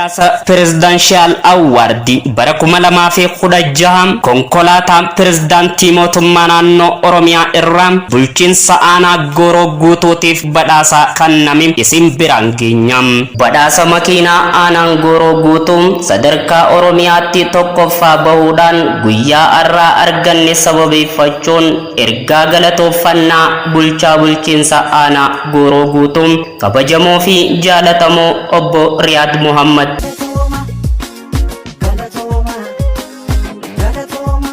Badhaasa Presidential Award bara 2016 konkolaataa pirezidaantii mootummaa naannoo Oromiyaa irraa bulchiinsa aanaa Gooroo Guutuutiif badhaasa kenname isin biraan geenya. Badhaasa makiinaa aanaan Gooroo Guutuu sadarkaa Oromiyaatti tokkoffaa bahuudhaan guyyaa har'aa arganne sababeeffachuun ergaa galatooffannaa bulchaa bulchiinsa aanaa Gooroo Guutuu kabajamoo fi jaalatamoo obbo Riyaad Muhammad. Galatooma, galatooma, galatooma,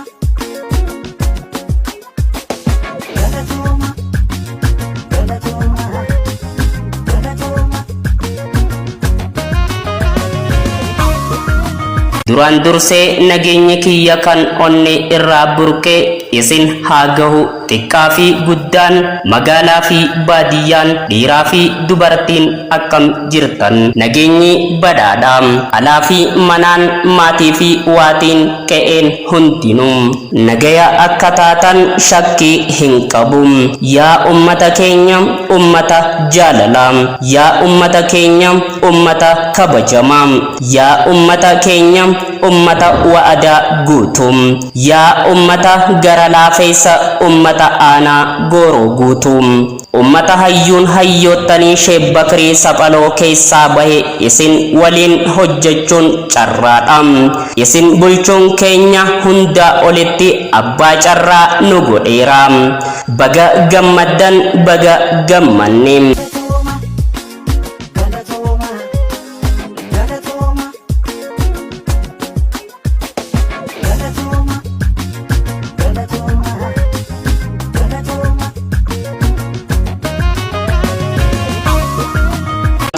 galatooma, galatooma. Duraan dursee nageenyi kiyya kan onne irraa burqe isin haa gahu. Xiqqaa fi guddaan, magaalaa fi baadiyyaan, dhiiraa fi dubartiin akkam jirtan? Nageenyi badhaadha. Alaa fi manaan, maatii fi waatiin, qe'een hundinuu nagaya akka taatan shakkii hin qabu. Yaa ummata keenya, ummata jaalalaa. Yaa ummata keenya, ummata kabajamaa. Yaa ummata keenya, ummata wa'adaa guutuu. Yaa ummata gara laafeessa, ummata aanaa Gooroo Guutuu. Ummata hayyuun hayyoottanii Sheek Bakrii Saphaloo keessaa bahe isin waliin hojjechuun carraadha. Isin bulchuun keenya hundaa olitti abbaa carraa nu godheera. Baga gammaddan, baga gammanne. Galatooma, galatooma, galatooma, galatooma, galatooma, galatooma.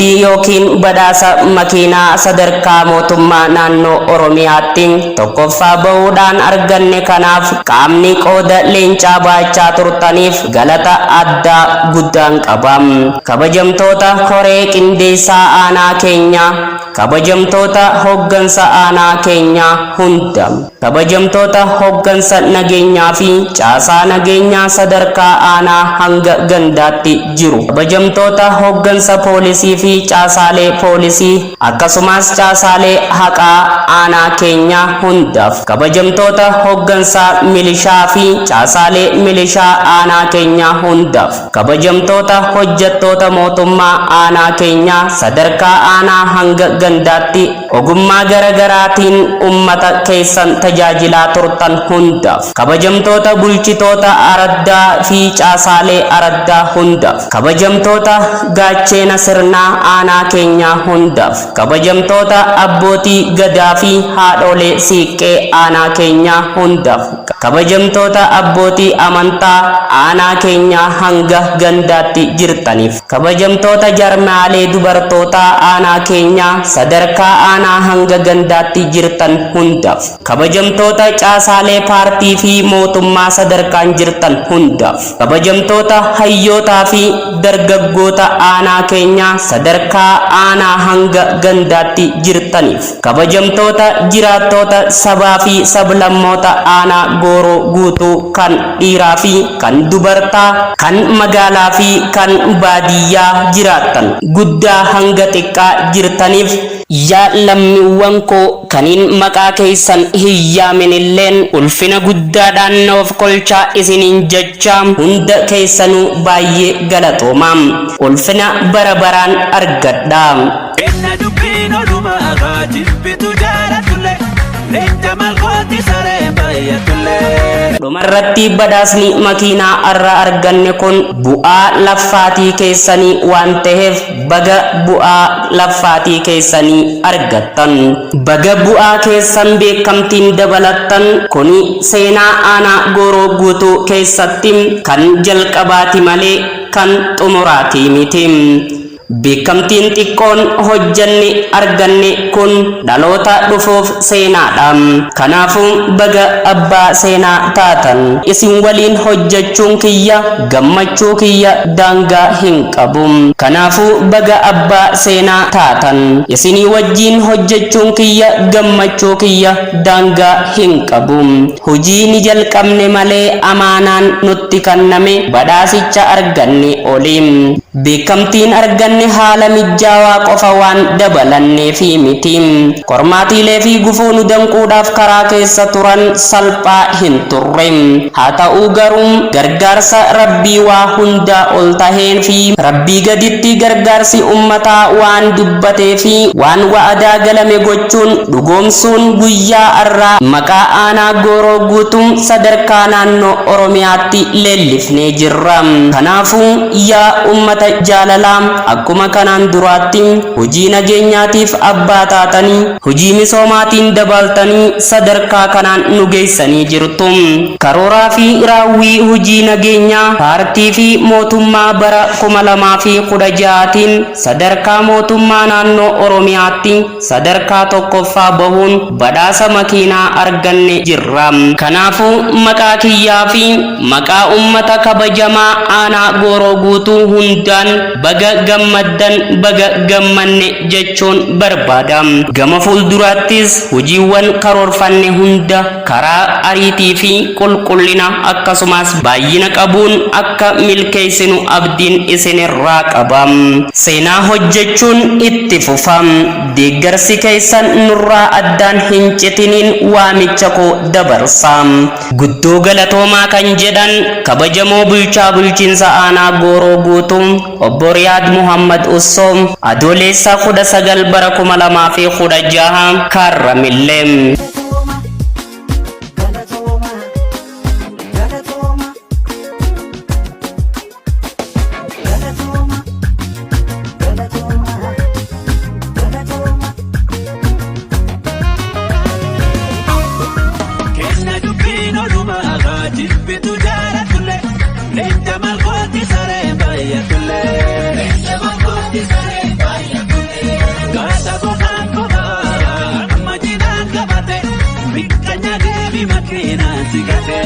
Yookiin badhaasa makiinaa sadarkaa mootummaa naannoo Oromiyaatti tokkoffaa bahuudhaan arganne kanaaf qaamni qooda leencaa baachaa turtaniif galata addaa guddaan qaba. Kabajamtoota koree qindeessaa aanaa keenyaa, kabajamtoota hooggansa aanaa keenyaa hunda, kabajamtoota hooggansa nageenyaa fi caasaa nageenyaa sadarkaa aanaa hanga gandaatti jiru, kabajamtoota hooggansa poolisii fi caasaalee poolisii akkasumas caasaalee haqaa aanaa keenyaa hundaaf, kabajamtoota hooggansa milishaa fi caasaalee milishaa aanaa keenyaa hundaaf, kabajamtoota hojjettoota mootummaa aanaa keenyaa sadarkaa aanaa hanga gandaatti ogummaa garagaraatiin ummata keessan tajaajilaa turtan hundaaf, kabajamtoota bulchitoota araddaa fi caasaalee araddaa hundaaf, kabajamtoota gaacheena sirnaa aanaa keenyaa hundaaf, kabajamtoota abbootii gadaa fi haadholee siiqqee aanaa keenyaa hundaaf, kabajamtoota abbootii amantaa aanaa keenyaa hanga gandaatti jirtaniif, kabajamtoota jarmaalee dubartootaa aanaa keenyaa sadarkaa aanaa hanga gandaatti jirtan hundaaf, kabajamtoota caasaalee paartii fi mootummaa sadarkaan jirtan hundaaf, kabajamtoota hayyootaa fi dargaggoota aanaa keenyaa sadarkaa aanaa hanga gandaatti jirtaniif, kabajamtoota jiraattoota sabaa fi sablammoota aanaa Gooroo Guutuu kan dhiiraa fi kan dubartaa, kan magaalaa fi kan baadiyyaa jiraattan guddaa hanga xiqqaa jirtaniif, yaa lammiiwwan koo kaniin maqaa keessan hin yaaminilleen ulfina guddaadhaan noof kolchaa isiniin jecha hunda keessanuu baay'ee galatoomaa. Ulfina bara baraan argadha. Inna dubbiin odumaa haa jibbitu jaalatullee, leenca malkooti saree baay'atullee. Dhumarratti badhaasni makiinaa har'a arganne kun bu'aa laffaatii keessanii waan ta'eef baga bu'aa laffaatii keessanii argattan. Baga bu'aa keessan beekamtiin dabalattan. Kuni seenaa aanaa Gooroo Guutuu keessatti kan jalqabaati malee kan xumuraatii miti. Beekamtiin xiqqoon hojjanne arganne kun dhaloota dhufuuf seenaadha. Kanaafuu baga abbaa seenaa taatan. Isin waliin hojjechuun kiyya gammachuu kiyya daangaa hin qabu. Kanaafuu baga abbaa seenaa taatan. Isinii wajjiin hojjechuun kiyya gammachuu kiyya daangaa hin qabu. Hojii ni jalqabne malee amaanaan nutti kenname badhaasicha arganne oli. Beekamtiin arganne haala mijjaawaa qofa waan dabalanneefi miti. Qormaatiilee fi gufuu nu danquudhaaf karaa keessa turan salphaa hin turre. Haa ta'uu garuu gargaarsa Rabbii waa hundaa ol taheen fi Rabbii gaditti gargaarsi ummataa waan dubbatee fi waan wa'adaa galame gochuun dhugoomsuun guyyaa arraa maqaa aanaa Gooroo Guutuu sadarkaa naannoo Oromiyaatti leellifnee jirra. Kanaafuu yaa ummata jaalalaa, akkuma kanaan duraatti hojii nageenyaatiif abbaa taatanii, hojii misoomaatiin dabaaltanii sadarkaa kanaan nu geessanii jirtu. Karooraa fi raawwii hojii nageenyaa paartii fi mootummaa bara 2016tiin sadarkaa mootummaa naannoo Oromiyaatti sadarkaa tokkoffaa bahuun badhaasa makiinaa arganne jirra. Kanaafuu maqaa kiyyaa fi maqaa ummata kabajamaa aanaa Gooroo Guutuu hundaan baga gammaddan, baga gammanne jechuun barbaada. Gama fuulduraattis hojiiwwan karoorfanne hunda karaa ariitii fi qulqullina akkasumas baay'ina qabuun akka milkeessinu abdiin isinirraa qaba. Seenaa hojjechuun itti fufa. Deeggarsi keessan nurraa addaan hin citiniin waamicha koo dabarsa. Guddoo galatoomaa kan jedhan kabajamoo bulchaa bulchiinsa aanaa Gooroo Guutuu obbo Riyaad Muhammad Ussoo, Adoolessa 19 bara 2016, Kaarramillee. Galatooma, galatooma, galatooma, galatooma, galatooma, galatooma. Kenna dubbiin odumaa jibbitu jaalatullee, leenca malkooti sareen baay'atullee. Leenca malkooti sareen baay'atullee. Gaata qofaan qofaa amma jinaan qabate, bikka nyaatee fi makiinaan si gate.